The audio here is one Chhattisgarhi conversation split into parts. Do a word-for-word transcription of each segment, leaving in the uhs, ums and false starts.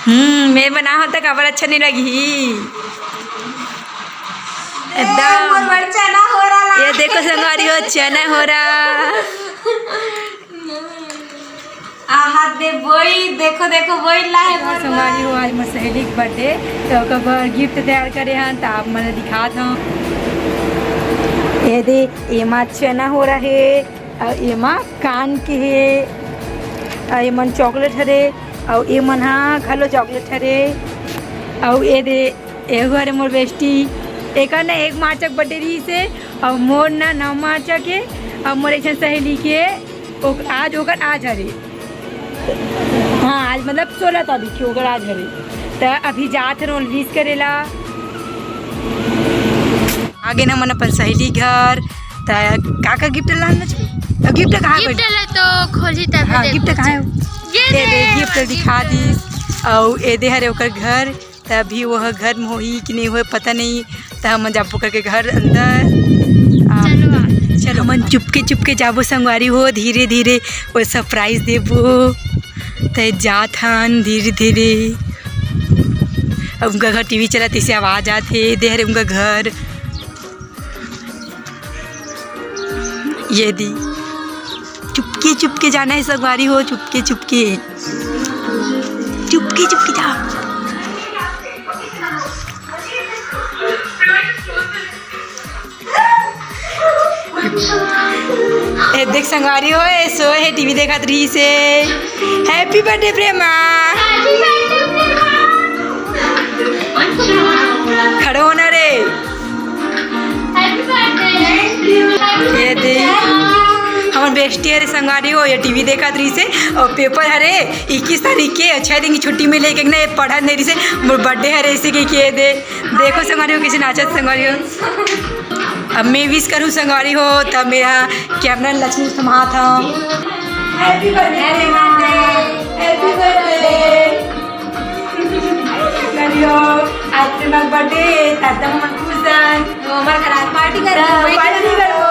हम्म, मैं बना हो त काबर अच्छा नहीं लगी। एकदम। मोर बर चना हो रहा। ये देखो संगवारी हो, चना हो रहा। आहा दे बोई, देखो, देखो, बोई ला हे मोर संगवारी हो, आज मोर सहेली के birthday, तो ओकर बर gift तैयार करे हन, त आप मन ल दिखात हन। ये दे, एमा चना हो रहा हे, अउ एमा कान के हे, अउ एमन chocolate हरे, अउ एमन हा घलो chocolate हरे, अउ ये दे, एहू हरे मोर bestie। एकर ना एक मार्च के birthday रहिस हे, अउ मोर ना नौ मार्च के, अउ मोर एक झन सहेली के ओक-, आज ओकर आज हरे। हाँ, आज मतलब सोलह तारीख के ओकर आज हरे। त अभी जात हन ओला wish करे ला। आगे ना हमन अपन सहेली घर। त का का gift लान? Gift कहाँ हे? Gift ला तो खोलही तब हाँ, gift कहाँ हे? ये दे, gift दिखा दिस। अउ ए दे हरे ओकर घर। त अभी वो घर में होही कि नहीं होही, पता नहीं। त हमन जाबो करके घर अंदर। आ, चलो, आ। चलो, हमन चुपके चुपके जाबो संगवारी हो, धीरे धीरे वो surprise देबो। त जात हन धीरे धीरे। अब उनका घर टीवी चलत, इसे आवाज आत हे, दे हरे उनका घर। ये दी, चुपके चुपके जाना हे संगवारी हो, चुपके चुपके, चुपके चुपके जा। ए देख संगवारी हो, ए सोए हे, टीवी देखत रहिस हे। Happy birthday प्रेमा। खड़े होना रे। ये दे, हमर bestie हरे संगवारी हो, ये टीवी देखत रहिस हे अउ paper हरे इक्कीस तारीख के, छह दिन की छुट्टी मिले, एक ना ये पढ़त नहीं रहिस हे, मोर birthday हरे इसे के, के दे। देखो संगवारी हो, कइसे नाचत संगवारी हो। अब मैं wish करूँ संगवारी हो, तब मेरा camera लक्ष्मी समात ह। Happy birthday, happy birthday। करियो, आज प्रेमा के birthday, त एकदम हमन खुश हन। तो हमर घर आज party कर, त party करबो।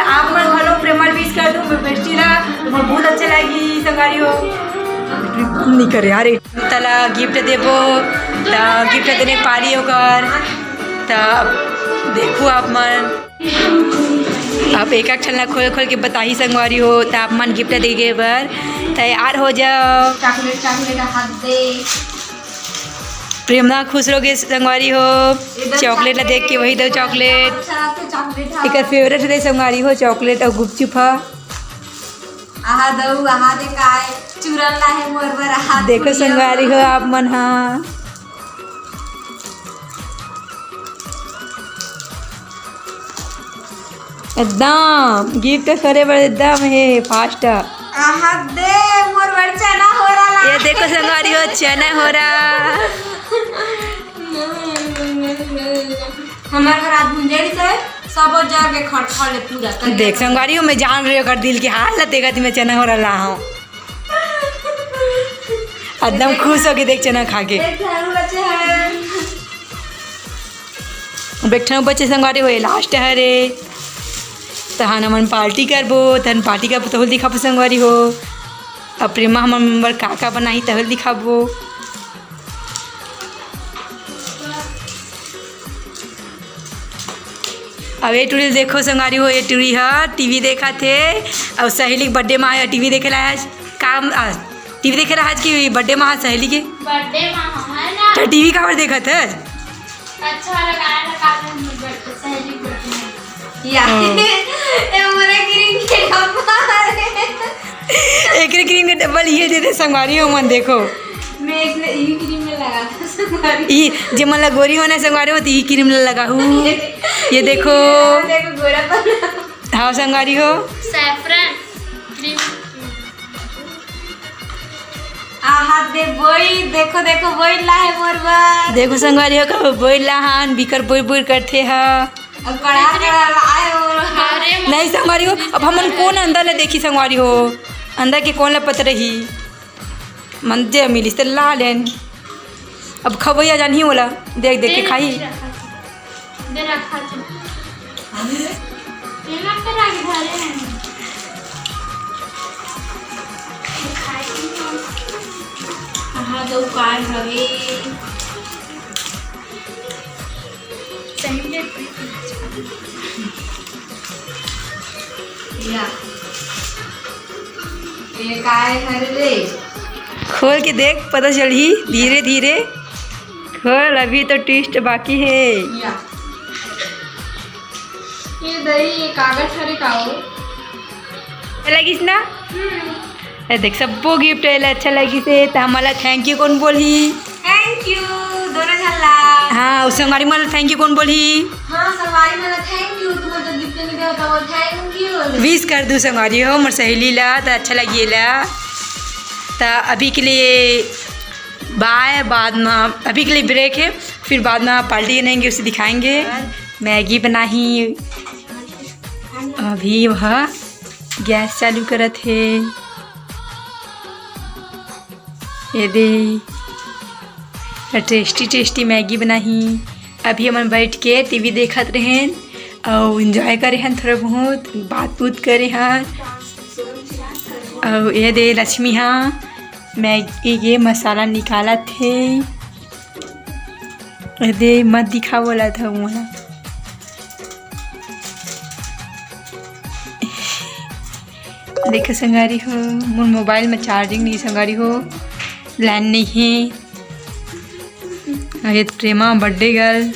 आप मन घलो प्रेमा ल wish कर दो, मोर bestie ला, तो मोर बहुत अच्छा लगी, संगवारी हो। नहीं करे यार, तला gift देबो, त gift देने पारी ओकर, त देखू आप मन। अब एक एक ठन ला खोल खोल के बताही संगवारी हो, त आप मन gift देगे बर तैयार हो जाओ। Chocolate, chocolate हाथ दे। प्रेमना खुश हो गे संगवारी हो, एकदम chocolate ला देख के वही दो chocolate। अच्छा, आपके chocolate हा। एकर favourite रहे संगवारी हो chocolate अउ गुपचुप हा। आहा दऊ, आहा दे काय, चूरन लाहे मोर बर, आहा देखो दुनिया संगवारी हो आप मन हा। एकदम gift करे बर एकदम हे fast। आहा दे, मोर बर चना हो रहा। ये देखो संगवारी हो, चना हो रहा। हमार घर आज भुंजा रहिस हे, सब जग के खट खट ले पूरा कर देख संगवारी हो, मैं जान रही हूँ, अगर दिल के हाल ला देखा थी, मैं चना हो रहा हूँ। एकदम खुश हो गई देख चना खा के। एक झाड़ू बचे है। अब एक ठन बचे संगवारी हो, ये last हरे। तहन हमन party करबो, तहन party करबो, तहन दिखाबो संगवारी हो। अब प्रेमा हमन बर का का बनाही, तहन दिखाबो। अब ये टुरी देखो संगवारी हो, ये टुरी ह टीवी देखत हे, अउ सहेली के birthday मा ह टीवी देखे ला आज। काम, आ, टीवी देखे ला आज की birthday मा ह सहेली के। Birthday मा है ना। त टीवी काबर देखत हे? अच्छा लगा, लगा दे, हम लोग birthday, सहेली के birthday में। या। हाँ। ए, मोरे green के डब्बा है। एकरे green के डब्बा लिए दे दे संगवारी हो मन देखो। मैं इसने ई cream में लगा था संगवारी। ई जे मन ला गोरी होना संगवारी हो, त ई cream ला लगाहू। ये देखो। देखो गोरापन। हाँ संगवारी हो। Saffron cream। आहा दे बोई, देखो, देखो, बोई लाहे मोर बर। देखो संगवारी हो, कब बोई लाहन, बिकर बोई बोई करथे ह। अब कड़ा, कड़ा लाहे मोर बर। अरे नहीं संगवारी हो, अब हमन कोन अंदर ले देखी संगवारी हो, अंदर के कोन ला पत रही। मन जे मिलिस ते ला लेन। अब खवैया जानही ओला, देख देख के दे, खाही। दे रखा, दे रखा तू। ये ना करा के धरे हैं। हाँ, तो काय हवे? सही में। या। ये काय हरे रे? खोल के देख, पता चलही धीरे धीरे। खोल, अभी तो twist बाकी हे। या। ये दही, ये कागज हरे का हो? अच्छा लगिस ना? हम्म। ए देख, सबो gift एला अच्छा लगिस हे, त हमला thank you कोन बोलही? Thank you, दोनों झन ला। हाँ, अउ संगवारी मन ला thank you कोन बोलही? हाँ, संगवारी मन ला thank you, तुमन तो gift नहीं देवत हो, thank you। Wish कर दू संगवारी हो, मोर सहेली ला, त अच्छा लगी एला। त अभी के लिए bye, बाद में, अभी के लिए break है, फिर बाद में party बनाएंगे, उसे दिखाएंगे। मैगी बनाही, अभी वह gas चालू करत हे। ये दे, tasty tasty मैगी बनाही। अभी हमन बैठ के टीवी देखत रहेन अउ enjoy करे हन, थोड़ा बहुत बात बूत करे हन। अउ ये दे लक्ष्मी हा मैगी के मसाला निकालत हे। ये दे मत दिखावो ला था मोला। देखो संगवारी हो, मोर मोबाइल में charging नहीं संगवारी हो, line नहीं है। अरे प्रेमा birthday girl।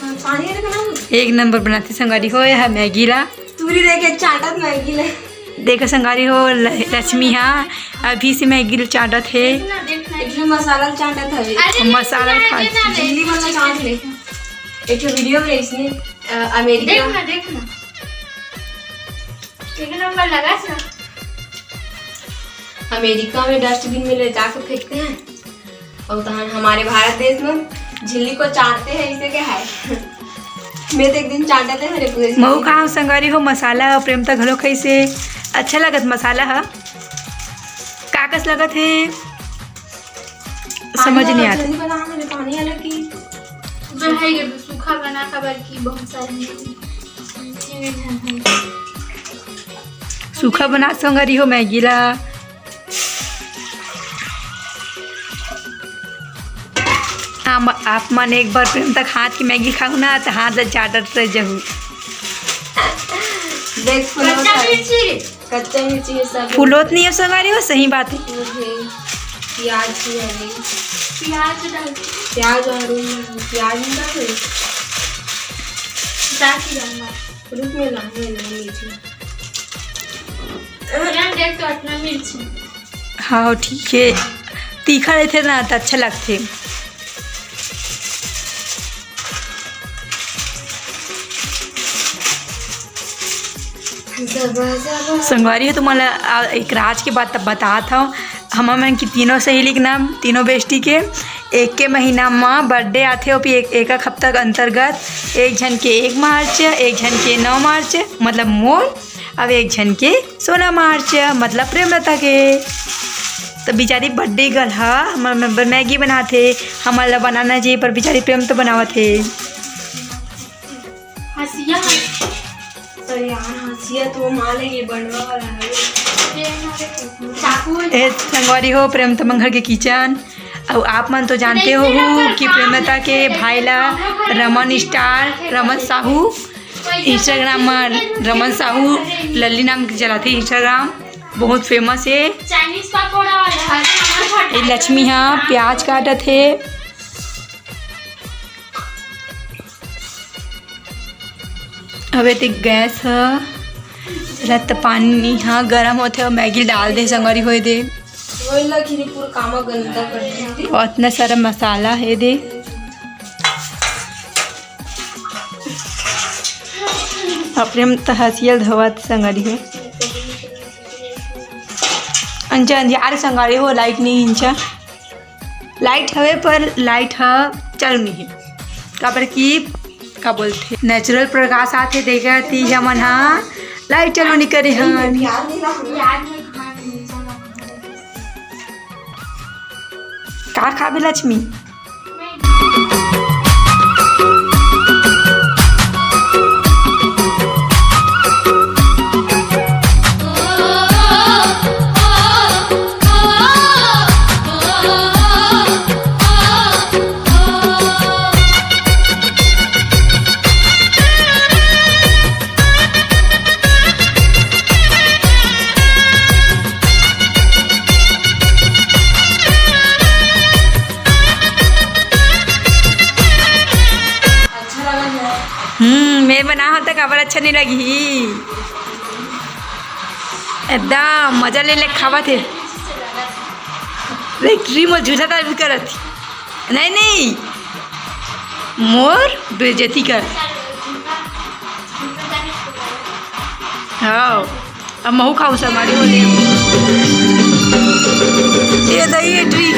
हाँ, पानी रख ना। एक नंबर बनाती संगवारी हो यह मैगी ला। तूरी रह के चाटत मैगी ले। देखो संगवारी हो, ल-, लक्ष्मी हा अभी से मैगी ला चाटत हे। देखना, देखना। इतना मसाला चाटत हवे। अरे मसाला नहीं, खा। ये ना झिल्ली वाला चाट ले। एक ठो video में इसने, अ, अमेरिका। देखना, देखना। एक नंबर लगा सा। अमेरिका में dustbin में ले जाके फेंकते हैं। अउ तहन हमारे भारत देश में झिल्ली को चाटते हैं, इसे क्या है? मैं तो एक दिन चाटा थे हरे पूरे महू झिल्ली। कहाँ संगवारी हो, मसाला अउ प्रेम त घलो खइसे। अच्छा लगत मसाला ह। का कस लगत हे? समझ पानी नहीं वाला आता। झिल्ली बना, मैंने पानी वाला की। तो है ये सूखा बना, खबर की बहुत सारी चीजें हैं। सूखा बना संगवारी हो मैगी ला। आप, आप मन एक बार प्रेम तक हाथ की मैगी खाहू ना, त हाथ ला चाटत रह जाहू। देख, फुलौत कच्चा है। मिर्ची। कच्चा मिर्ची ये सब। फुलौत नहीं हो संगवारी हो, सही बात है। ओके। प्याज भी है। प्याज डाल। प्याज और प्याज नहीं डाल। डाल के डालना। रुक, मैं लाऊंगा, मैं मीठी। यार, देख तो, इतना मिर्ची। हाँ, ठीक है, तीखा रहते ना तो अच्छा लगते। संगवारी हो, तुमन ला, आ, एक राज के बात बतात हव। हमर मन की तीनों सहेली के नाम, तीनों बेस्टी के एक के महीना म birthday आथे, ओपी एक, एक हफ्ता के अंतर्गत एक झन के एक मार्च, एक झन के नौ मार्च, मतलब मोर, अब एक झन के सोलह मार्च, मतलब प्रेमलता के। तो बेचारी birthday girl ह हमर बर मैगी बनाथे, हमन ला बनाना चाहिए, पर बेचारी प्रेम तो बनावत हे। हंसिया। अरे यार, हंसिया तो माँ ले ये बनवा वाला है। चाकू। ए संगवारी हो, प्रेमलता मंगल के kitchen। अउ आप मन तो जानते हो कि प्रेमलता के भाई ला रमन star, रमन साहू, Instagram म रमन साहू लल्ली नाम के चलाथे Instagram, बहुत famous हे। चाइनीज पकोड़ा वाला। ए लक्ष्मी हा प्याज काटत हे। अबे ते गैस ह रत पानी ह गरम होथे अउ मैगी डाल दे संगवारी होए दे। वही ला खीरी पूरा कामा गंदा कर दी। अउ इतना सारा मसाला हे दे। अपने हम त हंसियल धोवत संगवारी हो। अंजा अंधियार संगवारी हो, light नहीं इंचा। Light हवे पर light ह चालू नहीं हे, काबर कि का बोलथे natural प्रकाश आथे, देखा ती हमन ह light चालू नहीं करे हन। का खाबे लक्ष्मी? मैं बना हो त काबर अच्छा नहीं लगी? एकदम मजा ले ले खावत हे। देख, ट्री मोर जूझा तार भी करत हे। नहीं, नहीं, मोर बेइज्जती कर। हाँ, अब महू खाऊ समारी हो ले। ये दही, ये ट्री।